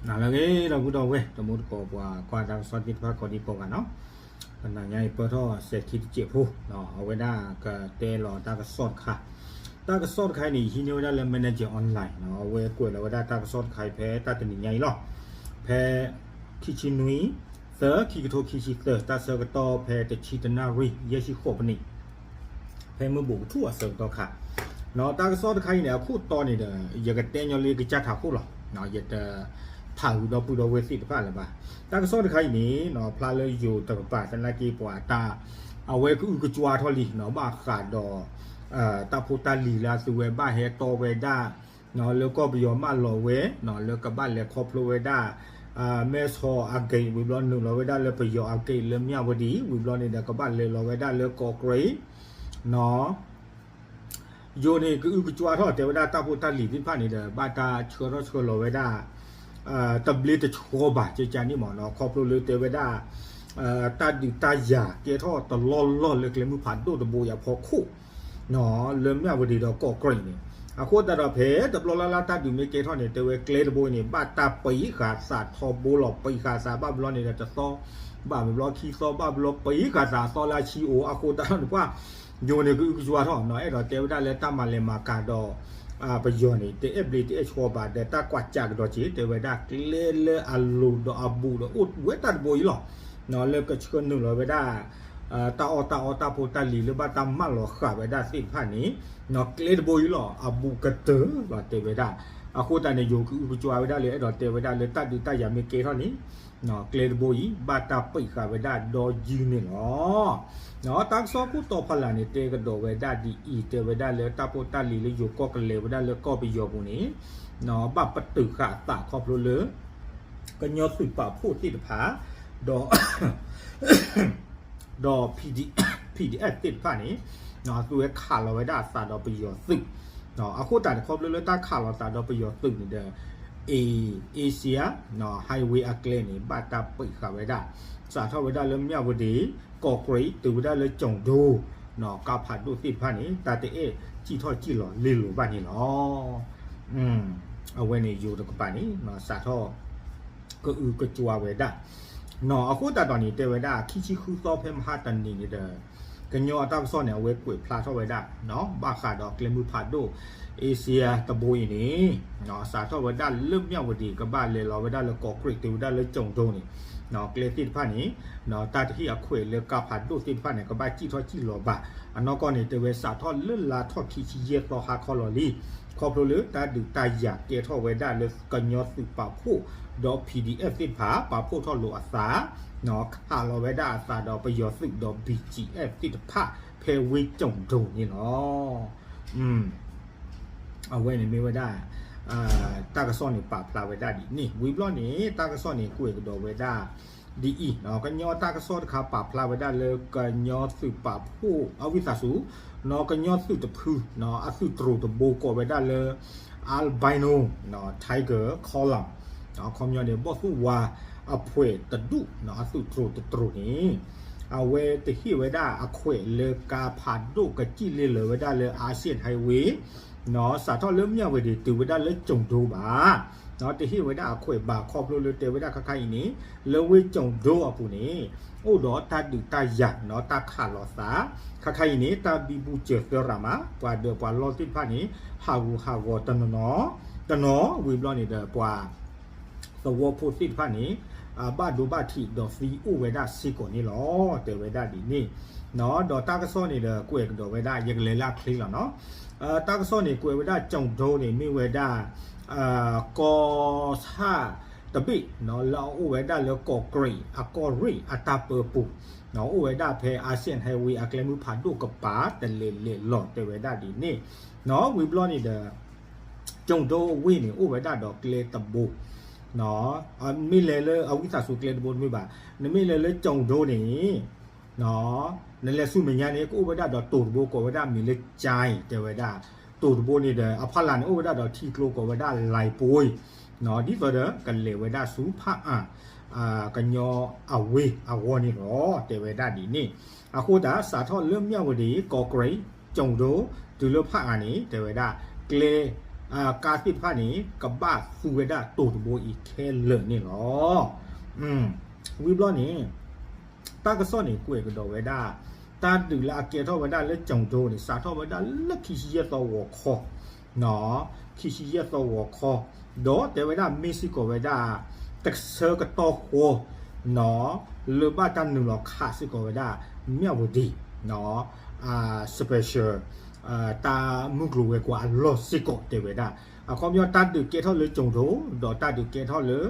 နၤလၢအဂ့ၤ ဒီပုၢ်ဒီဝဲၢ် တံၤသကိးပှၤကွၢ်တၢ်ကစီၣ်သ့ၣ်တဖၣ်ကိးဒံကိးဂၤနီၤ, တနၤညါအံၤပၢၢ်ထီၣ်စဲၤခံတစဲးဖိ, အဝဲဒၣ်ကတဲလီၤတၢ်ကစီၣ်တခါ, တၢ်ကစီၣ်တခါအံၤန့ၣ် ယဟံးန့ၢ်ဝဲဒၣ်လၢ Manager Online နီၤ, အဝဲကွဲးလီၤဝဲဒၣ်တၢ်ကစီၣ်တခါအံၤဖဲတၢ်တနံၤညါအံၤလီၤ, ဖဲ ခံဆံနွံ သၢ ခံကထိခံဆံသၢ တၢ်ဆၢကတီၢ်ဖဲတဆံတနၣ်ရံၣ် ယဲၢ်ဆံဃိးမံးနံး ဖဲမုၢ်ဘူးကထူၣ်အဆၢကတီၢ်ခါ, တၢ်ကစီၣ်တခါအံၤန့ၣ် အခိၣ်တီန့ၣ်ဒီး ယကတဲညီလၢကစၢ်ထးခိၣ်လီၤ, ယတဖးဝံၤဒီပုၢ်ဒီဝဲၢ်သ့ၣ်တဖၣ်လၢၤဘၣ်. တၢ်ကစီၣ်တခါအံၤန့ၣ် ဖျါလၢယိၤတကပၤသနာ်က့ ပှၤတၢ် အဝဲကအုကစွါထီၣ်လံနီၤ, ဘၣ်ဃးဒီး တၢ်ဖိတၢ်လံၤလၢအသုဝဲဘၣ်ဟဲတီဝဲဒၣ် လၢကီၢ်ပယီၤမၢလီၤဝဲ လၢကဘၣ်လဲၤခီဖျိဝဲဒၣ် မဲဆီးအဂ့ၢ် ဝံၤဘျီနုာ်လီၤဝဲဒၣ်လၢပယီၤအဂ့ၢ်လၢ မၠၣ်ဝတံၤ ဝံၤဘျီန့ၣ်ဒီး ကဘၣ်လဲၤလီၤဝဲဒၣ်လၢကီးကြံး ယိၤန့ၣ် ကအုကစွါထီၣ်တဲဝဲဒၣ်တၢ်ဖိတၢ်လံၤသ့ၣ်တဖၣ်န့ၣ်ဒီး ဘၣ်တၢ်ဆှၢထီၣ်ဆှၢလီၤဝဲဒၣ် တဘျ့တဆှီဘၣ် ကကန့ၣ်မ့ၢ်နီၤ, ခီဖျိလၢတဲဝဲဒၣ် တၢ်ဒုးတၢ်ယၤကဲထီၣ်တလီၢ်လီၢ်လၢကျဲမုၢ်ဖးဒိၣ်တဘိအံၤအဖီခိၣ် လၢမၠၣ်ဝတံၤဒီးကီးကြံးန့ၣ်, အဃိသတးဒီးဖဲတဘျီလၢ်လၢ်တၢ်ဒုးမ့ၢ်ကဲထီၣ်န့ၣ် တဲဝဲကျဲတဘိအံၤန့ၣ် ဘၣ်တၢ်ပံးဃာ်သးထီဘိလီၤ, ပံးဃာ်သးဘၣ်ဘျီန့ၣ်ဒီးတသီ ဘၣ်ဘျီခံသီဘၣ်ဘျီ ပံးဃာ်သးအသီလၢအဆံအိၣ်, အဃိသတးဒီးပှၤ ယိၤန့ၣ်ကအုကစွါထီၣ်နီၤ, အဲၣ်ဒိးတဲဝဲဒၣ်လၢတၢ်မၤလဲၤမၤကၤဒီး ပယီၤန့ၣ် တအဲၣ်ဘျ့တအဲၣ်ဆှီဘၣ်ဒီး တၢ်ကွၢ်စးကဒီးက့ၤ တဲဝဲဒၣ်ကျဲလၢအလိၤဒီးအဘူးဒီးအိၣ်ဝဲတၢ်တဘိအံၤလီၤ, လၢကဆှၢနုာ်လီၤဝဲဒၣ် တၢ်အီၣ်တၢ်အီတၢ်ဖိတၢ်လံၤလၢဘၣ်တၢ်မၢလီၤဃာ်ဝဲဒၣ်သ့ၣ်တဖၣ်န့ၣ် ကျဲတဘိအံၤလီၤ အဘူးကတၢၢ်လီၤတဲဝဲဒၣ်, အဃိသတးန့ၣ် ယိၤကအုကစွါဝဲဒၣ်လၢအဲၣ်ဒိးတဲဝဲဒၣ်လၢတၢ်ဒုးတၢ်ယၤမ့ၢ်ကဲထီၣ်န့ၣ် ကျဲတဘိအံၤ ဘၣ်တၢ်ပံးဃာ်ဝဲဒၣ်ဒီယုၢ်န့ၣ်လီၤ. တၢ်ကစီၣ်ခိၣ်တီဖီလာ်န့ၣ် တဲကဒီးဝဲဒၣ်ဒ်အံၤ, တဲဝဲဒၣ်လၢတၢ်ဖိတၢ်လံၤလၢယိၤကီၢ်ကလဲၤဝဲဒၣ်လၢကီၢ်ပယီၤပူၤန့ၣ် ဘၣ်ပတုာ်ဃာ်အသးခီဖျိလၢ ကညီသုးပာ်ဖှိၣ်သ့ၣ်တဖၣ် ဒီး ဒီး PDF သ့ၣ်တဖၣ်န့ၣ် အသုဝဲခးလီၤဝဲဒၣ်အသးဒီးပယီၤသုး, အဃိသတးန့ၣ် ခီဖျိလၢတၢ်ခးလီၤသးဒီးပယီၤသုးန့ၣ်ဒီး အ့ Asia Highway အကျဲန့ၣ် ဘၣ်တၢ်ပံးဃာ်ဝဲဒၣ်, စးထီၣ်ဝဲဒၣ်လၢမၠၣ်ဝတံၤ, ကီးကြံး တုၤဝဲဒၣ်လၢကၠူၣ်ဒိ ကါဖးဒိၣ်သ့ၣ်တဖၣ်န့ၣ် တၢ်တအဲၣ်စံၣ်ထီၣ်စံၣ်လီၤလ့လိာ်ဘၣ်န့ၣ်လီၤ. အဝဲန့ၣ်ယိၤတကပၤန့ၣ် စးထီၣ် ကအုကစွါဝဲဒၣ်, အဃိသတးဒီးန့ၣ် တဲဝဲဒၣ် ခံဆံဃုသီဖဲမဟါတနံၤန့ၣ်ဒီး ကညီအတၢ်ကစီၣ်န့ၣ် အဝဲကွဲးဖျါထီၣ်ဝဲဒၣ် ဘၣ်ဃးဒီးကျဲမုၢ်ဖးဒိၣ် Asia တဘိအံၤန့ၣ် စးထီၣ်ဝဲဒၣ်လၢမၠၣ်ဝတံၤ ကဘၣ်လဲၤလီၤဝဲဒၣ်လၢကီးကြံး တုၤဝဲဒၣ်လၢကၠူၣ်ဒိန့ၣ် ကျဲသ့ၣ်တဖၣ်န့ၣ် တၢ်တဟ့ၣ်အခွဲးလၢကါဖးဒိၣ်သ့ၣ်တဖၣ်န့ၣ် ကဘၣ်စံၣ်ထီၣ်စံၣ်လီၤဘၣ်. အနီၢ်ကီၢ်န့ၣ် တဲဝဲစးထီၣ်လၢလါထီၣ်ခံဆံယဲၢ်သီဟါခီလီၤလံ, ခီဖျိလၢတၢ်ဒုးတၢ်ယၤကဲထီၣ်ဝဲဒၣ်လၢကညီသုးပာ်ဖှိၣ် ဒီး PDF သ့ၣ်တဖၣ် ပာ်ဖှိၣ်ထီၣ်လိာ်အသး ခးလီၤဝဲဒၣ်အသးဒီးပယီၤသုးဒီး BGF သ့ၣ်တဖၣ် ဖဲဝ့ၢ်ကၠူၣ်ဒိန့ၣ်လီၤ. အဝဲန့ၣ်မ့ၢ်ဝဲဒၣ် တၢ်ကစီၣ်န့ၣ်ပာ်ဖျါဝဲဒၣ်ဒ်န့ၣ် ဝံၤဘျီန့ၣ် တၢ်ကစီၣ်န့ၣ်ကွဲးကဒီးဝဲဒၣ် ဒ်အံၤ, ကညီတၢ်ကစီၣ်တခါပာ်ဖျါဝဲဒၣ်လၢကညီသုးပာ်ဖှိၣ် အဝံသးစူၤ ကညီသုးတဖု အသုးတြိၤတဘိကိးဝဲဒၣ်လၢ Albino Tiger Column အခီပညီန့ၣ် ဘီၣ်သူၣ်ဝါအဖှဲးတဒူၣ် အသုးတြိၤတတြိၤန့ၣ် အဝဲတဟ့ၣ်ဝဲဒၣ်အခွဲးလၢကါဖးဒိၣ်ကစံၣ်လ့လၢာ်ဝဲဒၣ်လၢ Asian Highway စးထီၣ်လၢမၠၣ်ဝတံၤ တုၤဝဲဒၣ်လၢကၠူၣ်ဒိဘၣ်, တဟ့ၣ်ဝဲဒၣ်အခွဲးဘၣ် ခီဖျိလၢတဲဝဲဒၣ်ခါခါအံၤန့ၣ် လၢဝ့ၢ်ကၠူၣ်ဒိအပူၤန့ၣ် အိၣ်ဒီးတၢ်ဒုးတၢ်ယၤ တၢ်ခးလီၤသး, ခါခါအံၤန့ၣ် တၢ်ဘံဘူစၢၤသၢရၤမး ပှၤဒၢးပှၤလီၢ်သ့ၣ်တဖၣ်န့ၣ် ဟးဂူာ်ဟးဂီၤတနီၤနီၤ တနီၤ ဝံၤဘျီန့ၣ်ဒီးပှၤ သဝီဖိသ့ၣ်တဖၣ်န့ၣ် ဘၣ်ဒိဘၣ်ထံးဒီးသံအိၣ်ဝဲဒၣ်စ့ၢ်ကီးန့ၣ်လီၤ တဲဝဲဒၣ်ဒ်န့ၣ်, ဒီးတၢ်ကစီၣ်န့ၣ်ဒီးကွဲးကဒီးဝဲဒၣ် ယကလဲၤလၢအချ့လီၤနီၤ, တၢ်ကစီၣ်န့ၣ်ကွဲးဝဲဒၣ်ကၠူၣ်ဒိန့ၣ်မ့ၢ်ဝဲဒၣ် ကီၢ်ဆၣ်တဘ့ၣ် လၢအအိၣ်ဝဲဒၣ်လၢကီးကြံးအကီၢ်ရ့ၣ်အတၢ်ပၢပူၤ, အိၣ်ဝဲဒၣ်ဖဲ Asian Highway အကျဲမုၢ်ဖးဒိၣ်ကပၤတလဲၤလဲၤလီၤ တဲဝဲဒၣ်ဒ်န့ၣ်, ဝံၤဘျီန့ၣ်ဒီး ကၠူၣ်ဒိဝ့ၢ်န့ၣ် အိၣ်ဝဲဒၣ်ဒီးကျဲတဘိ, မ့ၢ်လဲၤလၢအဝံသးစူၤကျဲတဘိတမ့ၢ်ဘၣ်, နမ့ၢ်လဲၤလၢကၠူၣ်ဒိန့ၣ် နလဲၤဆူမဲာ်ညါန့ၣ် ကအိၣ်ဝဲဒၣ်ဒီးတိၤတဘိကိးဝဲဒၣ်မံၤလၢကၠဲ တဲဝဲဒၣ်, တိၤတဘိန့ၣ်ဒီး အဖီလာ်န့ၣ် အိၣ်ဝဲဒၣ်ဒီးထံကျိကိးဝဲဒၣ်လံပှ့ၤ, ဒ်သိးဒီးကလဲၤဝဲဒၣ်ဆူဖးအၣ် ကညီအဝ့ၢ်အဂီၢ်န့ၣ်လီၤ တဲဝဲဒၣ်ဒ်န့ၣ်, အဃိသတးစးထီၣ်လၢမၠၣ်ဝတံၤ ကီးကြံး ကၠူၣ်ဒိ တုၤလၢဖးအၣ်န့ၣ် တဲဝဲဒၣ် ကျဲ ကါသ့ၣ်တဖၣ်န့ၣ် ကဘၣ်သူဝဲဒၣ်တိၤတဘိအံၤခဲလၢာ်န့ၣ်လီၤ. ဝံၤဘျီန့ၣ် တၢ်ကစီၣ်န့ၣ်ကွဲးကဒီးဝဲဒၣ် တၢ်ဒုးလၢအကဲထီၣ်ဝဲဒၣ်လၢကၠိၤဒိန့ၣ် စးထီၣ်ဝဲဒၣ်လၢခံဆံယဲၢ်သီဂီၤခီ ခံဆံယဲၢ်သီဂီၤခီ, ဒီးတဲဝဲဒၣ်မ့ၢ်စ့ၢ်ကီးဝဲဒၣ် တဆၢကတီၢ်ဃီ လၢဘၣ်တၢ်နုာ်လီၤခးစ့ၢ်ကီးဝဲဒၣ် မၠၣ်ဝတံၤ special တၢ်မုၢ်ကျိၤဝဲၤကွာ်အလီၢ်စ့ၢ်ကီးတဲဝဲဒၣ်. အခီပညီတၢ်ဒုးကဲထီၣ်လၢကၠိၤဒိ ဒီးတၢ်ဒုးကဲထီၣ်လၢ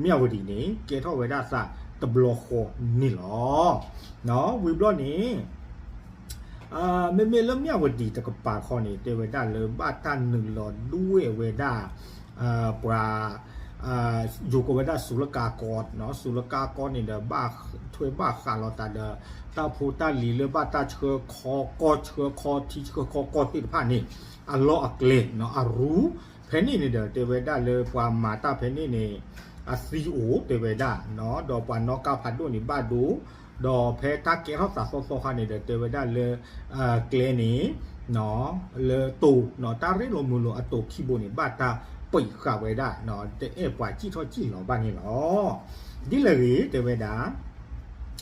မၠၣ်ဝတံၤန့ၣ် ကဲထီၣ်ဝဲဒၣ်သးတဘျီဃီန့ၣ်လီၤ. ဝံၤဘျီန့ၣ် မ့မ့ၢ်လၢမၠၣ်ဝတံၤတကပၤခီန့ၣ် တဲဝဲဒၣ်လၢဘၣ်တၢ်နုာ်လီၤဒွဲၣ်ဝဲဒၣ် ပှၤ ယိၤကီးဝဲဒၣ်စူၤလကါကီ, စူၤလကါကီန့ၣ်ဒီး ဘၣ်ထွဲဘၣ်ဃးလိာ်သးဒီး တၢ်ဖိတၢ်လံၤလၢဘၣ်တၢ်ဆှၢခီကီၢ်ဆှၢခီထံဆှၢခီကီၢ်သ့ၣ်တဖၣ်န့ၣ် အလီၢ်အကျဲ အရူ ဖဲန့ၣ်န့ၣ်ဒီး တဲဝဲဒၣ်လၢပှၤမၤတၢ်ဖဲန့ၣ်န့ၣ် အသံအိၣ်တဲဝဲဒၣ် ဒီးပှၤနီၣ်ကါဖးဒိၣ်န့ၣ်ဘၣ်ဒိ ဒီးဖဲတၢ်ကဲထီၣ်သးသီသီခါန့ၣ်ဒီး တဲဝဲဒၣ်လၢ ကျဲန့ၣ် လၢတိၤ တၢ်ရ့လိာ်မုာ်လိာ်အတိၤခံဘိန့ၣ် ဘၣ်တၢ်ပံးဃာ်ဝဲဒၣ် တအဲၣ်ပှၤစံၣ်ထီၣ်စံၣ်လီၤဘၣ်န့ၣ်လီၤ. ဒ်လဲၣ်ဂ့ၤတဲဝဲဒၣ်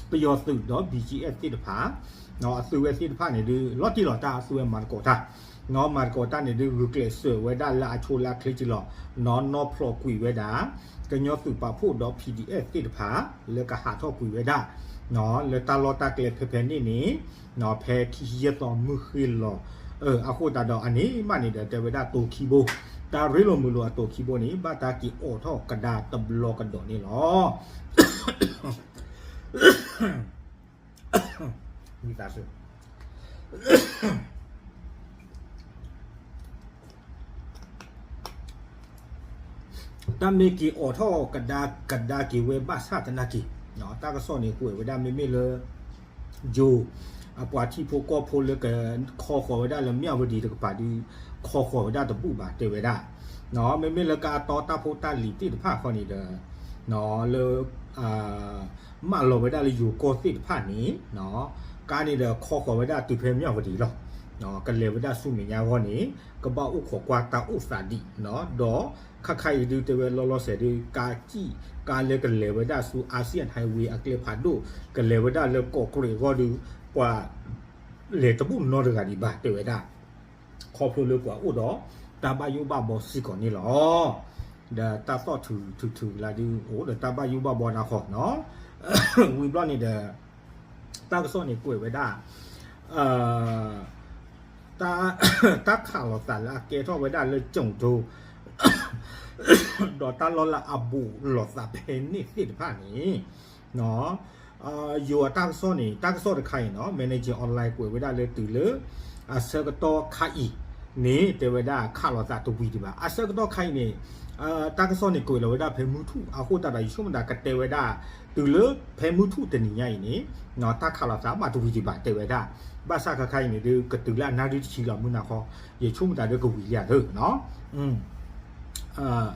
ပယီၤသုးဒီး ဘံၣ်ကၠံအဲၣ်သ့ၣ်တဖၣ် အသုဝဲသ့ၣ်တဖၣ်န့ၣ်ဒုး လီၤတံၢ်လီၤတၢ်အသုဝဲမၤသကိးတၢ် မၤသကိးတၢ်န့ၣ်ဒုး ဂုာ်ကျဲးစၢးဝဲဒၣ်လၢအဆိလၢအချ့ကလီၤ နီၣ်ဖျိးကွံာ်ဝဲဒၣ် ကညီသုးပာ်ဖှိၣ်ဒီး PDF သ့ၣ်တဖၣ် လၢကဟးထီၣ်ကွံာ်ဝဲဒၣ် လၢတၢ်လီၢ်တၢ်ကျဲဖဲဖဲန့ၣ်န့ၣ် ဖဲခံဆံယဲၢ်သီမုၢ်ဃ့လီၤ အဃိသတးဒီးအန့ၣ်မးန့ၣ်ဒီး တဲဝဲဒၣ်တိၤခံဘိ တၢ်ရ့လိာ်မုာ်လိာ်အတိၤခံဘိန့ၣ် ဘၣ်တၢ်က့ၤအိးထီၣ်ကဒါတဘျီကဒီးန့ၣ်လီၤ. ဝံသးစူၤ တၢ်မ့ၢ်က့ၤအိးထီၣ်ကဒါကဒါက့ၤဝဲဘၣ်ဆၣ်သနာ်က့ တၢ်ကစီၣ်န့ၣ်ကွဲးဝဲဒၣ်မ့မ့ၢ်လၢ ယိၤ အပှၤထံဖိကီၢ်ဖိလၢကခီဃီၤဝဲဒၣ်လၢမၠၣ်ဝတံၤတကပၤဒုး ခီဃီၤဝဲဒၣ်တဘူၣ်ဘၣ်တဲဝဲဒၣ် မ့မ့ၢ်လၢကအတီတၢ်ဖိတၢ်လံၤသ့ၣ်တဖၣ်ဃီန့ၣ်ဒီး လၢ မၢလီၤဝဲဒၣ်လၢယိၤကီၢ်သ့ၣ်တဖၣ်န့ၣ် ကါန့ၣ်ဒီးခီဃီၤဝဲဒၣ်တုၤဖဲမၠၣ်ဝတံၤလီၤ. ကလဲၤဝဲဒၣ်ဆူမဲာ်ညါအဂီၢ်န့ၣ် ကဘၣ်အိၣ်ခိးကွၢ်တၢ်အိၣ်သးဒံး ဒီးခါခါအံၤဒုးတဲဝဲလီၤလီၤဆဲးဒုး ကါစံၣ် ကါလၢကလဲၤဝဲဒၣ်ဆူ Asian Highway အကျဲဖးဒိၣ် ကလဲၤဝဲဒၣ်လၢကီးကြံးအဂီၢ်ဒုး ပှၤလဲၤတဘူၣ်နီတဂၤဒံးဘၣ်တဲဝဲဒၣ် ခီဖျိလၢပှၤအိၣ်ဒီးတၢ်ဘၣ်ယိၣ်ဘၣ်ဘီစ့ၢ်ကီးန့ၣ်လီၤ. ဒီးတၢ်သီၣ်ထုးထုးထုးလၢဒုး အိၣ်ဒီးတၢ်ဘၣ်ယိၣ်ဘၣ်ဘီနၤဃီနီၤ ဝံၤဘျီန့ၣ်ဒီး တၢ်ကစီၣ်န့ၣ်ကွဲးဝဲဒၣ် တၢ်ခးလိာ်သးလၢအကဲထီၣ်ဝဲဒၣ်လၢကၠိၤဒိ ဒီးတၢ်လီၢ်လၢအဘူးလိာ်သးဖဲန့ၣ်သ့ၣ်တဖၣ်န့ၣ် ယိၤအတၢ်ကစီၣ်န့ၣ် တၢ်ကစီၣ်တခါအံၤနီၤ Manager Online ကွဲးဝဲဒၣ်လၢတုၤလၢ အဆၢကတီၢ်ခါအံၤန့ၣ် တဲဝဲဒၣ်ခးလိာ်သးတဝံၤဒံးဘၣ်. အဆၢကတီၢ်ခါအံၤန့ၣ် တၢ်ကစီၣ်န့ၣ်ကွဲးလီၤဝဲဒၣ်ဖဲမုၢ်ထူၣ် အဃိသတးဒီး ယဆိကမိၣ်သးကတဲဝဲဒၣ် တုၤလၢဖဲမုၢ်ထူၣ်တနံၤညါအံၤန့ၣ် တၢ်ခးလိာ်သးဘၣ်တဝံၤဒံးဘၣ်တဲဝဲဒၣ်. ဘၣ်ဆၣ်ခါခါအံၤန့ၣ်ဒုး ကတုၤလၢအနၣ်ရံၣ်တဆံလီၤမုၢ်နၤခီ ယဆိကမိၣ်သးဒုးကဝံၤလံဧါ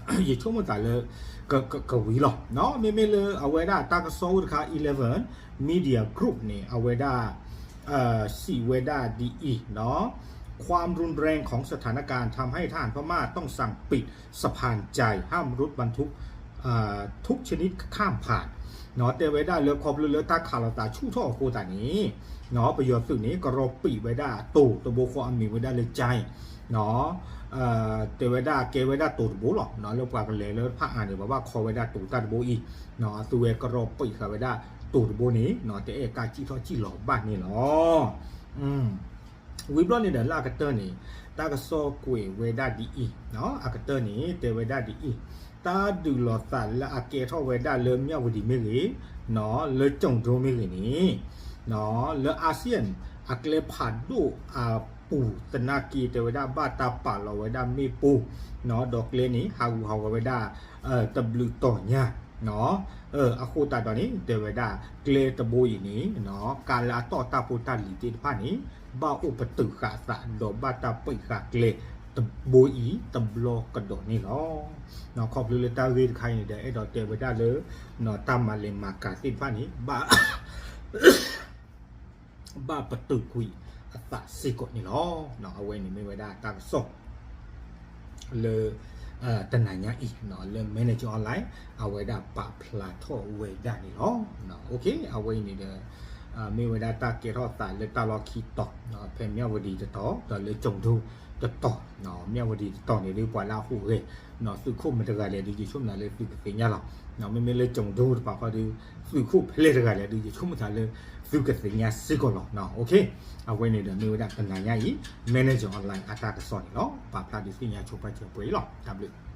သၢ ယဆိကမိၣ်သးလၢ ကဝံၤလီၤ. မ့မ့ၢ်လၢအဝဲဒၣ်တၢ်ကစီၣ်အိၣ်တခါ Eleven Media Group န့ၣ် အဝဲဒၣ် စံးဝဲဒၣ်ဒ်အံၤ ความรุนแรงของสถานการณ์ทำให้ทหารพม่าต้องสั่งปิดสะพานใจห้ามรถบรรทุกทุกชนิดข้ามผ่าน တဲဝဲဒၣ်လၢခီဖျိလၢတၢ်ခးလိာ်သးဆူၣ်ထီၣ်အဃိသတးန့ၣ် ပယီၤသုးန့ၣ် ကရီပံးဝဲဒၣ်တိၤတဘိဃီအမံၤဝဲဒၣ်လၢ ကၠဲ တဲဝဲဒၣ်ကဲဝဲဒၣ်တိၤတဘိလီၤ. လၢပှၤကလဲၤလၢဖးအါန့ၣ် ပဘၣ်ခီဝဲဒၣ်တိၤတၢ်တဘိအံၤ အသုဝဲကရီပံးဃာ်ဝဲဒၣ်တိၤတဘိန့ၣ် တအဲၣ်ကၢ်စံၣ်ထီၣ်စံၣ်လီၤဘၣ်န့ၣ်လီၤ. ဝံၤဘျီန့ၣ်ဒီးလၢအကတၢၢ်န့ၣ် တၢ်ကစီၣ်ကွဲးဝဲဒၣ်ဒ်အံၤ အကတၢၢ်န့ၣ် တဲဝဲဒၣ်ဒ်အံၤ တၢ်ဒုးလိာ်သးလၢအကဲထီၣ်ဝဲဒၣ်လၢမၠၣ်ဝတံၤမ့ၢ်ဂ့ၤ လၢကၠိၤဒိမ့ၢ်ဂ့ၤန့ၣ် လၢ Asian အကျဲဖးဒိၣ်အပူၤသနာ်က့ တဲဝဲဒၣ်ဘၣ်တၢ်ပာ်လီၤဝဲဒၣ်မ့ၣ်ပိၢ် ဒီးကျဲန့ၣ် ဟးဂူာ်ဟးဂီၤဝဲဒၣ် တဘျုးတီၤညါ အဃိသတးဒီးန့ၣ် တဲဝဲဒၣ် ကျဲတဘိအံၤန့ၣ် ကါလၢအတီၢ်တၢ်ဖိတၢ်လံၤသ့ၣ်တဖၣ်န့ၣ် ဘၣ်အိၣ်ပတုာ်ဃာ်အသး ဒီးဘၣ်တၢ်ပံးဃာ်ကျဲတဘိအံၤတဘျီကဒီးန့ၣ်လီၤ. ခီဖျိလၢတၢ်ဂ့ၢ်တခါအံၤန့ၣ်ဒီး အဲၣ်ဒိးတဲဝဲဒၣ်လၢ တၢ်မၤလဲၤမၤကၤသ့ၣ်တဖၣ်န့ၣ် ဘၣ် ဘၣ်ပတုာ်ကွံာ်အသးစ့ၢ်ကီးန့ၣ်လီၤ. အဝဲန့ၣ်မ့ၢ်ဝဲဒၣ်တၢ်ကစီၣ် လၢ တနၤညါအံၤ လၢ Manager Online အဝဲဒၣ်ပာ်ဖျါထီၣ်ဝဲဒၣ်န့ၣ်လီၤ. အဝဲအံၤန့ၣ်ဒီး မ့ၢ်ဝဲဒၣ်တၢ်ကဲထီၣ်သးလၢတၢ်လီၢ်ခံတီၤ ဖဲမၠၣ်ဝတံၤတတီၤ ဒီးလၢကၠိၤဒိတတီၤ, မၠၣ်ဝတံၤတတီၤန့ၣ်ဒုး ပှၤလၢအဟူးဂဲၤ သုးခိၣ်မတၤတဂၤလဲၣ်ဒုး ယဆိကမိၣ်လၢသုကသ့ၣ်ညါလီၤ. မ့မ့ၢ်လၢကၠိၤဒိတပၤဃီဒီး သုးခိၣ်ဖဲလဲၣ်တဂၤလဲၣ်ဒုး ယဆိကမိၣ်သးလၢ သုကသ့ၣ်ညါစ့ၢ်ကီးလီၤ. အဝဲန့ၣ်ဒီးမ့ၢ်ဝဲဒၣ်တနၤညါအံၤ Manager Online အတၢ်ကစီၣ်န့ၣ်လီၤ. ပာ်ဖျါဒုးသ့ၣ်ညါဆိပာ်စၢၤပှဲၤအံၤလီၤ. တၢ်ဘျုး